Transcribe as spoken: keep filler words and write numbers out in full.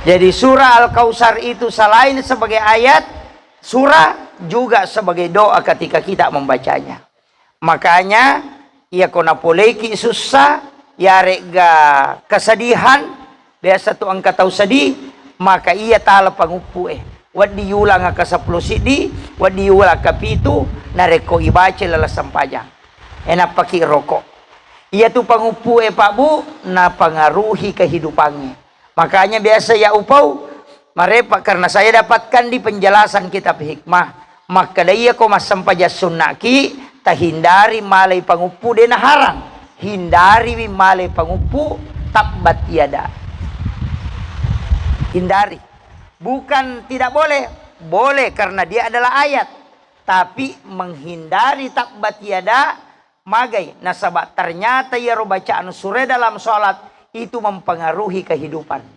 Jadi surah Al-Kautsar itu selain sebagai ayat surah, juga sebagai doa ketika kita membacanya. Makanya, iya ko napoleiki sussa, yaregga kesedihan, biasa tu engka tau sedih, maka iya tala panguppu e. Wedding yulang ke seppulo siddi, wedding yulang ke pitu, narekko ibaca laleng sempajang. E, nappaki rokok. Iya tu panguppu e, Pak Bu, napengaruhi kehidupannya. Makanya biasa ya upau, marepa, karena saya dapatkan di penjelasan kitab hikmah. Makkeda iya ko massempajang sunnaki, tahindari malai panguppu de naharang. Hindariwi malai panguppu tabbat yada. Hindari. Bukan tidak boleh, boleh karena dia adalah ayat. Tapi menghindari tabbat yada, magai, nasaba ternyata iyaro bacaan surah dalam sholat itu mempengaruhi kehidupan.